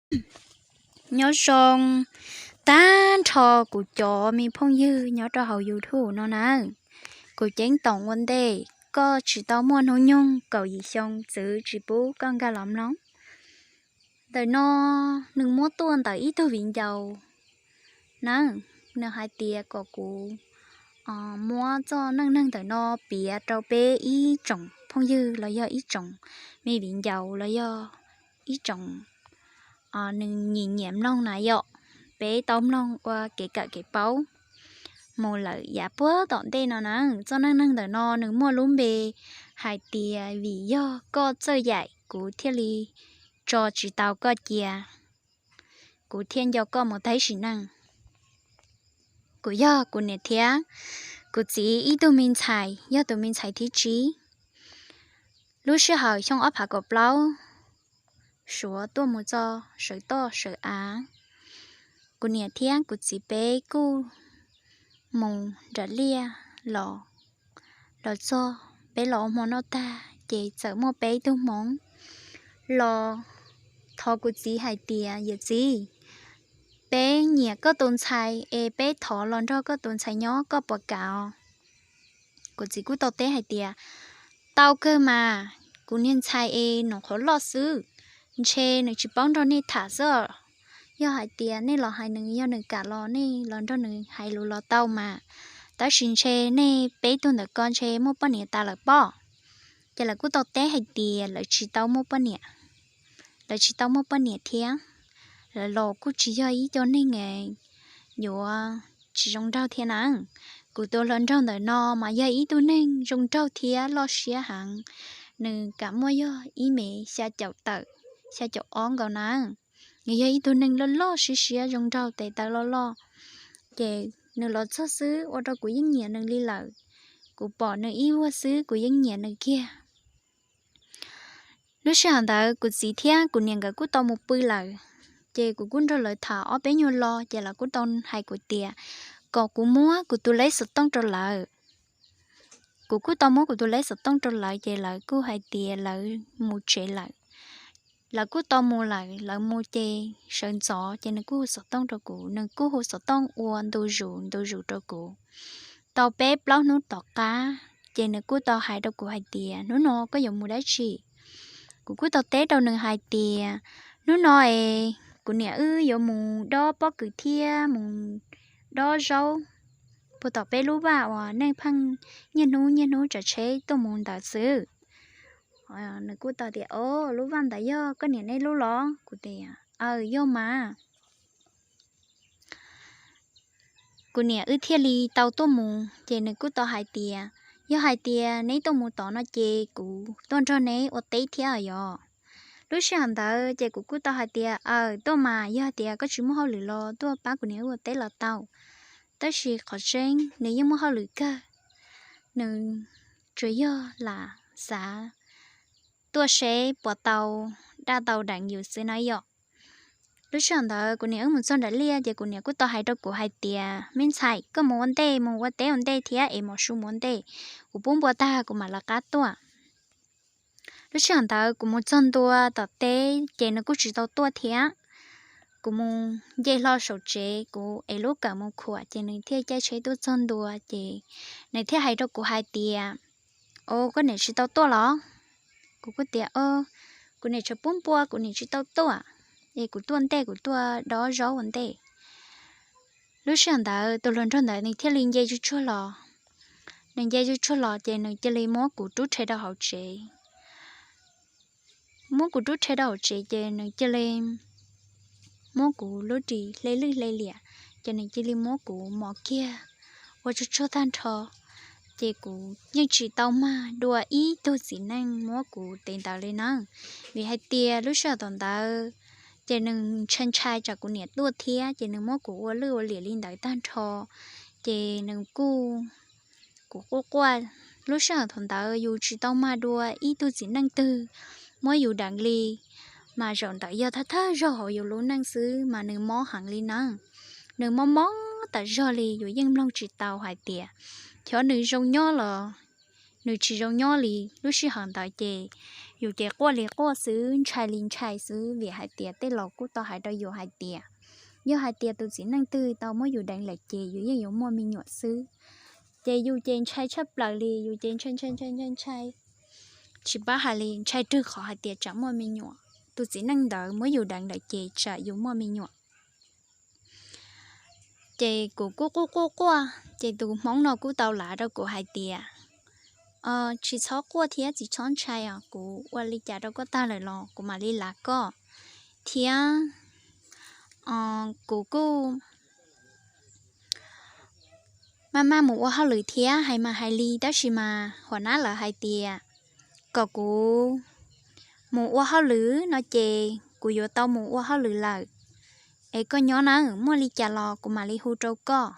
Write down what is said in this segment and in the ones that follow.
Nyob zoo tag nrho kuv cov me phooj ywg nyob rau hauv YouTube no na. Kuv ceeb toom ua ntej, koj tsis tau muaj hnub nyoog kaum yim xyoo txwv tsis pub koj nkag los mloog. Ntawm no nws muab tuaj ntawm ib tug viv ncaus na, nws hais tias kom kuv muab txoj neej neeg ntawm no piav rau peb ib tsoom phooj ywg los yog ib tsoom me viv ncaus los yog ib tsoom nws nyiam nyiam mloog na yom, peb tau mloog ua kev kawm kev paub mus lawm yav puag tom ntej no na. Txoj neej neeg ntawm no nws muaj lub npe hais tias vim yog koj txawj yaim kuv thiaj li tso tsis tau koj cia, kuv thiaj nco koj mus tag sim neej. Kuv yog kuv niam thiab kuv txiv ib tug me ntxhais, yog tus me ntxhais thib tsib. Lub sij hawm xyoo ob phav kaum plaub, Suav tuaj mus txog sawv toj sawv av, kuv niam thiab kuv txiv peb kuj mus nram liaj los, los txog peb los ua hmo noj tag ces txawm muaj peb tug hmoob los thov kuv txiv hais tias, yawm txiv, peb nyiam koj tus ntxhais es peb thov los nrog koj tus ntxhais nyob, koj puas kam? Kuv txiv kuj tau teb hais tias, tau kawg mas, kuv niag ntxhais es nws qhuav loj xwb, ntshe nws tsis paub nrog nej tham xwb. Yog hais tias nej los hais nws, yog nws kam los nej los nrog nws hais lus los tau mas, tab sis ntshe nej peb tug ntawm ko ntshe muaj poj niam tas lawm pob. Ces lawv kuj tau teb hais tias lawv tsis tau muaj poj niam, lawv tsis tau muaj poj niam thiab, lawv los kuj tsis yog ib co neeg yuav tsis zoo nraug thiab na. Kuv tus hluas nraug ntawm no mas yog ib tug neeg zoo nraug thiab loj siab heev, nws kam muaj yog ib mev xya caum tawm, xya caum ob nkaus na. Nws yog ib tug neeg loj loj siab siab zoo nraug tes taw loj loj, ces nws los txog xwb ua rau kuv yeej nyiam nws li lawm. Kuv pom nws ib vuag xwb kuv yeej nyiam nws kiag. Lub sij hawm ntawd kuv txiv thiab kuv niam nkawd kuj tau mus pw lawm, ces kuv kuj nrog lawv tham ob peb nyuag lo ces lawv kuj tau hais kuv tias kom kuv muab kuv tus leb xov tooj rau lawv. Kuv kuj tau muab kuv tus leb xov tooj rau lawv ces lawv kuj hais tias lawv mus tsev lawm. Lawv kuj tau mus lawm, lawv mus ces sawv ntxov ces nws kuj hu xov tooj rau kuv, nws kuj hu xov tooj ua ntu zus ntu zus rau kuv. Tau peb plaub hnub tom qab ces nws kuj tau hais rau kuv hais tias, hnub no koj yuav mus dab tsi? Kuv kuj tau teb rau nws hais tias, hnub no es kuv niam wb yuav mus dob pob kws thiab mus dob zaub, puag tom peb lub vaj uas nej pheej niaj hnub niaj hnub tsav tsheb tuaj mus ntawd xwb. Nws kuj tau tias, o, lub vaj ntawd yog koj niam nej lub los? Kuv tias, aw, yog mas. Kuv niam wb thiaj li tau tuaj mus ces nws kuj tau hais tias, yog hais tias neb tuaj mus tod no ces kuv tuaj nrog neb ua teb thiab yom. Lub sij hawm ntawd ces kuv kuj tau hais tias, aw, tuaj mas, yog tias koj tsis muaj hauj lwm los tuaj pab kuv niam wb ua teb los tau. Tab sis qhov tseeb nws yeej muaj hauj lwm kawg, nws tsuas yog lam xav tuaj seb puas tau daj tau deev yus xwb na yom. Lub sij hawm ntawd kuv niam wb mus txog nram liaj ces kuv niam kuj tau hais rau kuv hais tias, me ntxhais, koj mus ua ntej, mus ua teb ua ntej thiab es mos su mus ua ntej, kuv pub npua tag kuv mam lawv qab tuaj. Lub sij hawm ntawd kuv mus txog ntua tom teb ces nws kuj tsis tau tuaj thiab. Kuv mus nce hlo saum tsev, kuv ev lub kawm mus khuam ces nws thiaj caij tsheb tuaj txog ntua ces nws thiaj hais rau kuv hais tias, o, koj niam tsis tau tuaj los? Kuv kuj tias, o, kuv niam tseem pub npua, kuv niam tsis tau tuaj, es kuv tuaj ntej, kuv tuaj dob zaub ua ntej. Lub sij hawm ntawd tus hluas nraug ntawd nws thiaj li nce tsuj tsuag los. Nws nce tsuj tsuag los ces nws cia li muab kuv rub rhe rau hauv tsev. Muab kuv rub rhe rau hauv tsev ces nws cia li muab kuv lub ris hle lwj hle liam, ces nws cia li muab kuv mos kiag ua tsuj tsuag tag nrho. Ces kuv yeej tsis tau mag dua ib tug txiv neej muab kuv tev ntawd li na, vim hais tias lub sij hawm thaum ntawd ces nws ntshai ntshai tsam kuv niam tuaj thiab ces nws muab kuv ua lwj ua liam li ntawd tag nrho. Ces nws kuj, kuv quaj quaj. Lub sij hawm thaum ntawd yus tsis tau mag dua ib tug txiv neej twg muab yus deev li, mas zaum ntawd yog thawj thawj zaug hauv yus lub neej xwb mas nws mob heev li na. Nws mob mob tas zog li, yus yeej mloog tsis tau hais tias xyov nws zoo nyob los nws tsis zoo nyob li. Lub sij hawm ntawd ces yus ces quaj li quaj xwb, ntshai li ntshai xwb, vim hais tias tej laus kuj tau hais rau yus hais tias yog hais tias tus txiv neej twg tau muab yus deev lawm ces yus yeej yuav muaj me nyuam xwb. Ces yus ces ntshai tshaj plaws li, yus ces ntshai ntshai ntshai ntshai ntshai, tsis paub hais li, ntshai rwg qhov hais tias tsam muaj me nyuam, tus txiv neej ntawd muab yus deev lawm ces tsam yus muaj me nyuam. Ces kuv kuj quaj quaj quaj, ces tus hmoob no kuj tau lav rau kuv hais tias tsis txhob quaj thiab tsis txhob ntshai os, kuv ua li cas rau koj tag lawm los kuv mam li lav koj. Thiab kuv kuj maj maj mus ua hauj lwm thiab, hais mas hais li tab sis mas hua nab lawv hais tias kom kuv mus ua hauj lwm no ces kuv yuav tau mus ua hauj lwm lawm, es koj nyob na, muaj li cas los kuv mam li hu rau koj.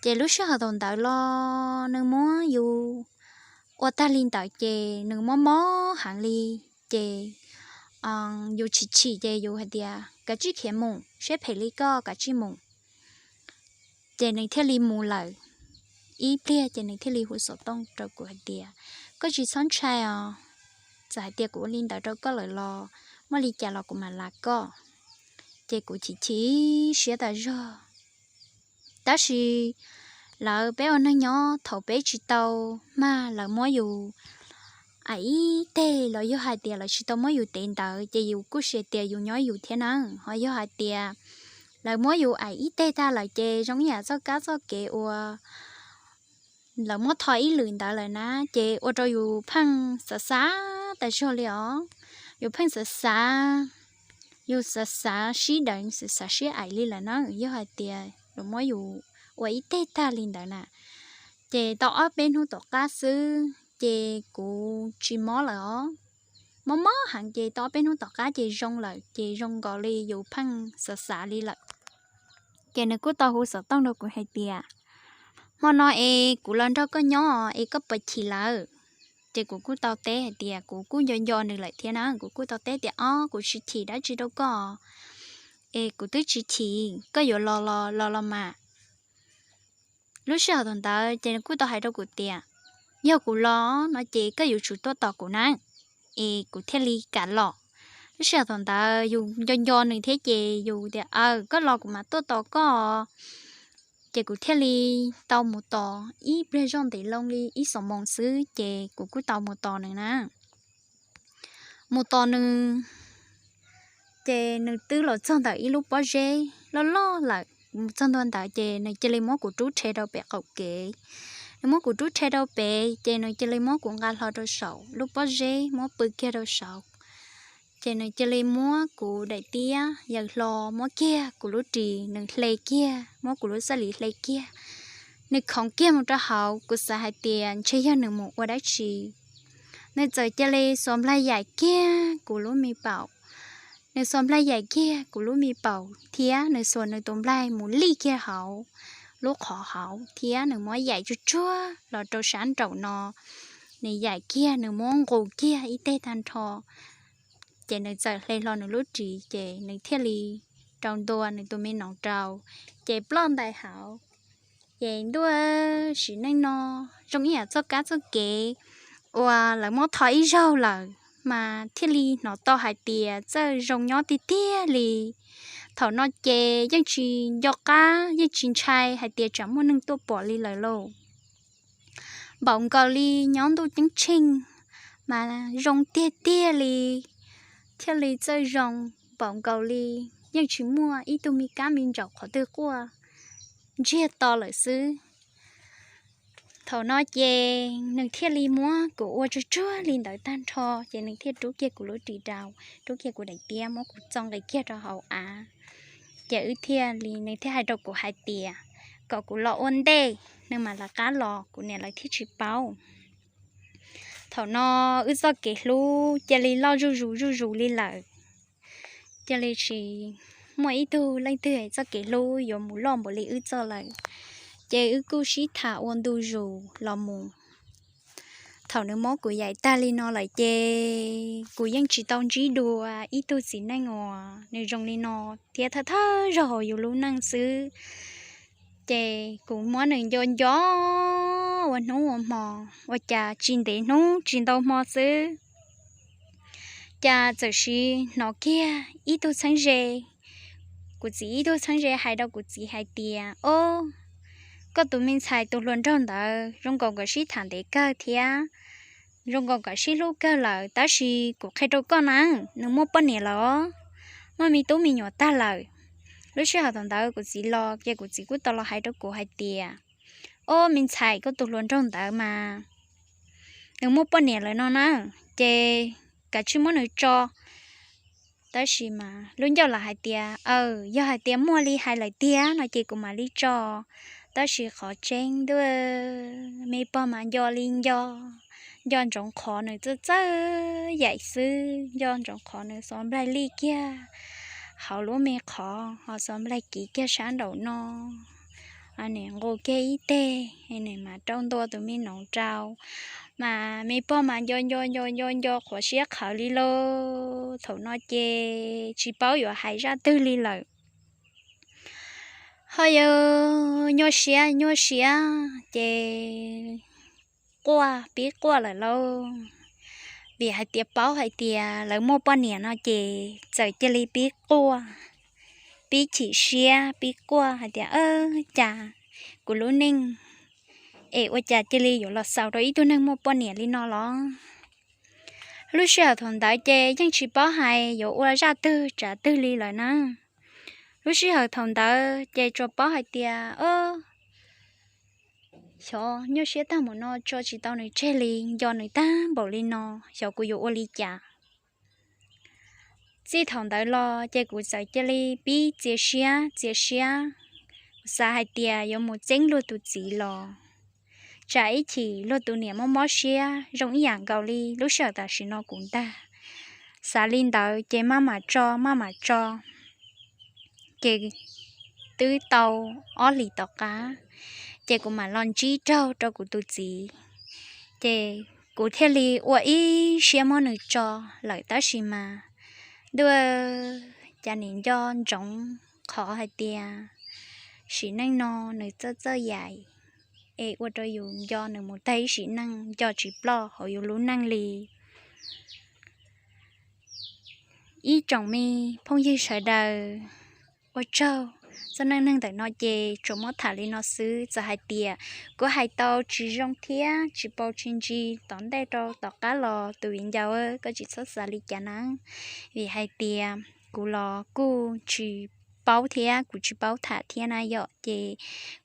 Ces lub sij hawm thaum ntawd los nws muab yus ua tag li ntawd ces nws mob mob heev li, ces yus chim chim ces yus hais tias kav tsij khiav mus, siab phem li koj, kav tsij mus. Ces nws thiaj li mus lawm. Ib pliag ces nws thiaj li hu xov tooj rau kuv hais tias koj tsis txhob ntshai os, txawm hais tias kuv ua li ntawd rau koj lawm los muaj li cas los kuv mam lav koj. Ces kuv chim chim siab tas zog. Tab sis lawv peb ua neeg nyob thaum peb tsis tau mag lawv muab yus aim ib teg los yog hais tias lawv tsis tau muab yus tev ntawd ces yus kuj xav tias yus nyob yus thiab na. Ho yog hais tias lawv muab yus aim ib teg tag lawm ces zoo ib yam txoj kab txoj kev uas lawv muab tho ib lwm ntawd lawm na, ces ua rau yus pheej xav xav tas zog li os. Yus pheej xav xav, yus xav xav sib deev, xav xav sib aim li lawm na, yog hais tias lawv muab yus ua ib teg tag li ntawd na. Ces tau ob peb hnub tom qab xwb ces kuv tsis mob lawm os. Mob mob heev ces tau ob peb hnub tom qab ces zoo lawm, ces zoo nkaus li yus pheej xav xav li lawm. Ces nws kuj tau hu xov tooj rau kuv hais tias hmo no es kuv los nrog koj nyob es koj puas chim lawm? Ces kuv kuj tau teb hais tias kuv kuj nco nco nws lawm thiab na, kuv kuj tau teb tias ob, kuv tsis chim dab tsi rau koj, es kuv twb tsis chim, koj yuav los los los los mas. Lub sij hawm thaum ntawd ces nws kuj tau hais rau kuv tias yog kuv los no ces koj yuav tsum tuaj tos kuv na, es kuv thiaj li kam los. Lub sij hawm thaum ntawd yus nco nco nws thiab ces yus tias aw, koj los kuv mam tuaj tos koj. Ces kuv thiaj li tau mus tos ib pliag zoj ntev loo li ib xuab moos xwb ces kuv kuj tau mus tos nws na. Mus tos nws, ces nws twb los txog ntawm ib lub pob zeb loj loj lawm. Mus txog ntua ntawd ces nws cia li muab kuv rub rhe rau pem qaum kev. Nws muab kuv rub rhe rau pem ces nws cia li muab kuv nqa hlo rau saum lub pob zeb, muab pw kiag rau saud. Ces nws cia li muab kuv daim tiab yaws hlo, muab kiag kuv lub ris, nws hle kiag, muab kuv lub txaj lis hle kiag. Nws khoov kiag mus rau hauv, kuv xav hais tias ntshe yog nws mus ua dab tsi. Nws txawm cia li xuas nplaig yaim kiag kuv lub me paum. Nws xuas nplaig yaim kiag kuv lub me paum thiab nws xuas nws tus nplaig mus lij kiag hauv lub qhov hauv thiab nws muab yaim tsuag tsuag los rau sab nraum no. Nws yaim kiag, nws muab nqus kiag ib teg tag nrho. Ces nws txawm hle hlo nws lub ris ces nws thiaj li rau ntua nws tus me noov rau, ces ploj ntais hauv. Ces ntuj, sim neej no zoo ib yam txoj kab txoj kev uas lawv muab tho ib zaug lawm mas thiaj li hnov tau hais tias txawj zoo nyob tiag tiag li. Thaum no ces yeej tsis nco qab, yeej tsis ntshai hais tias tsam muaj neeg tuaj pom li lawm lauj. Npaum nkaus li nyob ntuj ceeb tsheej mas zoo tiag tiag li, thiaj li txawj zoo npaum nkaus li yeej tsis muaj ib tug me kab me ntsaum qhov twg quaj ntsiag to lawm xwb. Thaum no ces nws thiaj li muab kuv ua tsuag tsuag li ntawd tag nrho ces nws thiaj rub kiag kuv lub ris rau, rub kiag kuv daim tiab, muab kuv txo nqis kiag rau hauv av. Ces wb thiaj li, nws thiaj hais rau kuv hais tias kom kuv los ua ntej, nws mam lawv qab los, kuv niam lawv thiaj tsis paub. Thaum no wb txoj kev hlub cia li loj zuj zus zuj zus li lawm. Cia li tsis muaj ib tug leej twg txoj kev hlub yuav mus loj npaum li wb txoj lawm. Ces wb kuj sib tham ua ntu zus los mus. Thaum nws muab kuv yaim tag li no lawm ces kuv yeej tsis tau ntsib dua ib tug txiv neej uas nws zoo li no thiab thawj thawj zaug hauv yus lub neej xwb. Ces kuv muab nws nco nco ua hnub ua hmo, ua cas tsis ntev hnub tsis ntau hmo xwb, cas txawm sim hnov kiag ib tug txheeb ze, kuv txiv ib tug txheeb ze hais rau kuv txiv hais tias, Ob, koj tus me ntxhais tus hluas nraug ntawd zoo nkaus nkawd sib tham ntev kawg thiab zoo nkaus nkawd sib hlub kawg lawm, tab sis kuv qhia rau koj na, nws muaj poj niam lawm, muaj me tub me nyuam tag lawm. Lub sij hawm thaum ntawd kuv txiv los ces kuv txiv kuj tau los hais rau kuv hais tias, Ob, me ntxhais, koj tus hluas nraug ntawd mas nws muaj poj niam lawm no na, ces kav tsij muab nws tso. Tab sis mas lub ncauj los hais tias, Aw, yog hais tias muaj li hais lawm tiag no ces kuv mam li tso. Tab sis qhov tseeb ntuj, me pog mas nco li nco, nco ntsoov qhov nws txawj txawj yaim xwb, nco ntsoov qhov nws xov nplaig lij kiag hauv lub me qhov, ho xov nplaig kiv kiag sab nraum no, nws nqus kiag ib teg, nws mas rau ntua tus me noov rau. Mas me pog mas nco nco nco nco nco qhuav siab qhawv li lauj. Thaum no ces tsis paub yuav hais zaj twg li lawm. Ho yog nyuaj siab nyuaj siab ces quaj pib quaj lawm lauj. Vim hais tias paub hais tias lawv muaj poj niam no ces txawm cia li pib quaj, pib chim siab pib quaj hais tias, Ab, cas kuv lub neej es ua cas cia li yuav los xaus rau ib tug neeg muaj poj niam li no los? Lub sij hawm thaum ntawd ces yeej tsis paub hais yuav ua zaj twg tsav twg li lawm na. Lub sij hawm thaum ntawd ces tsuas paub hais tias, Ab, xyov nyuaj siab tag mus no tso tsis tau nws tseg li, nco nws tag npaum li no, xyov kuv yuav ua li cas. Txij thaum ntawd los ces kuv txawm cia li pib txias siab txias siab, xav hais tias yuav mus txeeb luag tus txiv los tsam ib chim luag tus niam mob mob siab zoo ib yam nkaus li lub sij hawm tam sim no kuv ntag. Xav li ntawd ces maj mam tso maj mam tso, ces twb tau ob hlis tom qab, ces kuv mam los ntsib raug rau kuv tus txiv, ces kuv thiaj li ua ib siab muab nws tso lawm. Tab sis mas ntuj, cas nim nco ntsoov qhov hais tias sim neej no nws txawj txawj yaim, es ua rau yus nco nws mus tag ib sim neej nco tsis ploj hauv yus lub neej li. Ib tsoom me phooj ywg sawv daws, ua tsaug. Txoj neej neeg ntawm no ces tsuas muab tham li no xwb, txawm hais tias kuv hais tau tsis zoo thiab tsis paus tsis ntsis tom ntej rau tom qab los tus viv ncaus koj tsis txhob xav li cas nawb, vim hais tias kuv los kuj tsis paub thiab kuv tsis paub tham thiab na yom, ces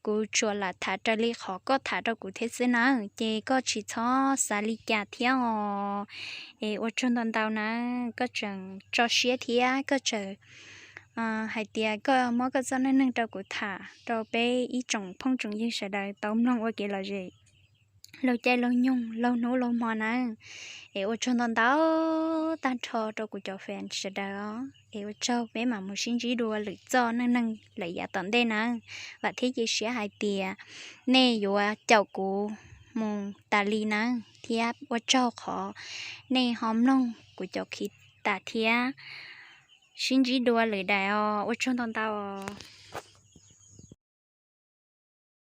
kuv tsuas lam tham raws li qhov koj tham rau kuv thiab xwb nawb, ces koj tsis txhob xav li cas thiab os. Es ua tsaug ntau ntau nawb, koj tseem tso siab thiab koj tseem hais tias koj muab koj txoj neej neeg rau kuv tham rau peb ib tsoom phooj tsoom ywg sawv daws tau mloog ua kev lom zem laug caij laug nyoog laug hnub laug hmo nawb. Es ua tsaug ntau ntau tag nrho rau kuv cov fans sawv daws os. Es ua tsaug, peb mam mus sib ntsib dua lwm txoj neej neeg lawm yav tom ntej nawb. Vam thiab cia siab hais tias nej yuav caum kuv mus tas li nawb, thiab ua tsaug qhov nej ho mloog kuv cov khi tas thiab. Sib ntsib dua lwm daim os, ua tsaug ntau ntau os.